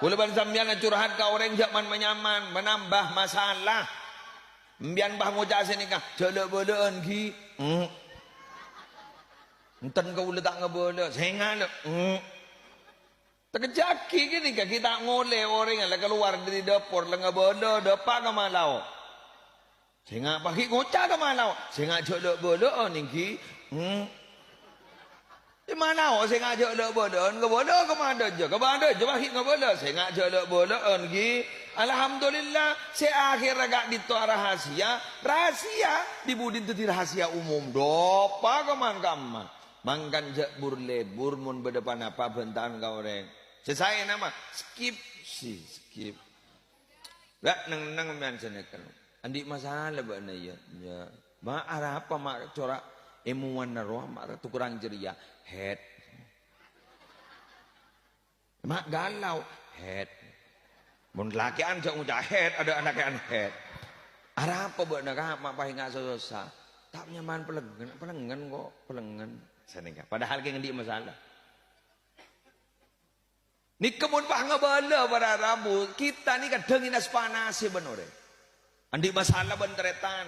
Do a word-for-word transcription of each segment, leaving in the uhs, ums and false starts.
Kaulâ bân sampèyan curhat ka orèng jhâ' man-, manyaman, manambâ masalah. Sampèyan pas ngoca' sanèka, "Jhâ' la'-bâlâ'ân, ghi." Hmm. "Enten kaulâ ta' ngabâlâ." "Sènga', la'." Hmm. Takejjhâ'aghi ghânèka, ghi' ta' ngolè orèngnga la kalowar dâri dâpor, la ngabâlâ, dâpa' ka malao. Sènga' pas ghi' ngoca' ka malao, "Sènga' jhâ' la'-bâlâ'ân, èngghi." Hmm. È malao sènga' jhâ' la'-bâlâ'ân, ngabâlâ ka madâjâ, ka madâjâ pas ghi' ngabâlâ, "Sènga' jhâ' la'-bâlâ'ân, ghi." Alhamdulillah, sè akhèrra ka'dinto rahasia, rahasia, dhi-budhi dhâddhi rahasia umum. Dâpa' ka man-kamma. Mangkana jhâ' bur-lebur, mon bâdâ pa-napa bhânta'an ka orèng. Sè saèna ma' skip, sè skip. Ra neng-enneng sampèyan sanèka. Andi' masalah bâ'na, iyâ? Iyâ. Ma' arapa ma' cora' emowanna rowa ma' tukurang jârèya? Head. Ma' galau? Head. Mon lakè'an jhâ' ngoca' head, adâ' lakè'an head. Arapa bâ'na, Ka', ma' paènga' sossa? Ta' nyaman pelengngen, pelengngen kok, pelengngen. Sanèka. Padahal ghi' andi' masalah. Nèka mon pas ngabâlâ para rabu, kita nèka dhâng ènas-panasè bân orèng. Andi' masalah bân tarètan.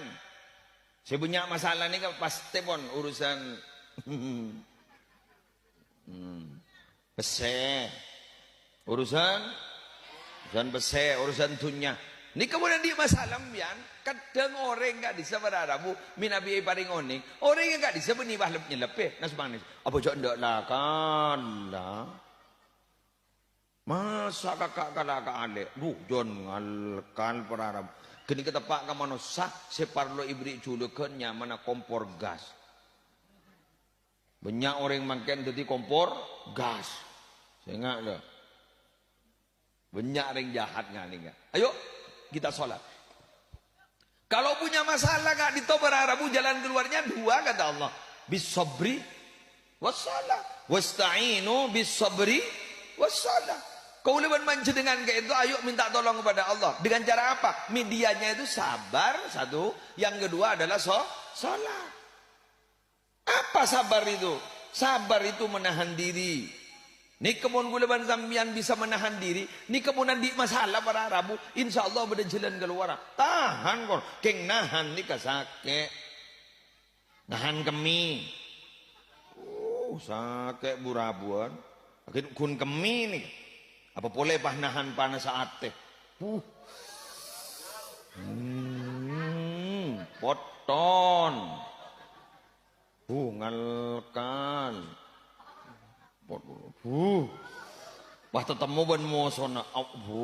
Sè bânnya' masalah nèka pastè pon urusan, hmm, pèssè. Urusan, urusan pèssè, urusan dhunnya. Nèka mon andi' masalah sampèyan, kadhâng orèng ka'dissa' para rabu, mènabi èparèng onèng, orèng ka'dissa' bânnè pas lep-nyellebbhi, nas-panasè. Apa jhâ' endâ' lakala? Masa kaka' kala ka alè'? Dhu, jhân ngalkal para rabu. Ghânèka teppa' ka manossa sè parlo èberri' julughân nyamana kompor gas. Bânnya' orèng mangkèn dhâddhi kompor gas. Sènga', la. Bânnya' orèng jahat nganèka. Ayo, kita sholat. Kalau punya masalah ka'dinto para rabu, jalan keluarnya dua, kata Allah. "Bis sabri was shalah. Wasta'inu bis sabri was shalah." Kaulâ bân panjhennengan ka'dinto ayo minta tolong kepada Allah. Dengan cara apa? Medianya itu sabar, satu. Yang kedua adalah so-, sholat. Apa sabar itu? Sabar itu menahan diri. Nèka mon kaulâ bân sampèyan bisa menahan diri, nèka mon andi' masalah para rabu, insyaallah bâdâ jhâlân kalowarra. Tahan, kon. Kèng nahan nèka sakè'. Nahan kemmè. Uh, sakè' bu-rabuwân. Ghun kemmè nèka. Apa polè pas nahan panassa atè. Uh. Hmm, potton. Bu, ngalkal. Pot-, bu. Pas tatemmo bân mosona. Au, bu.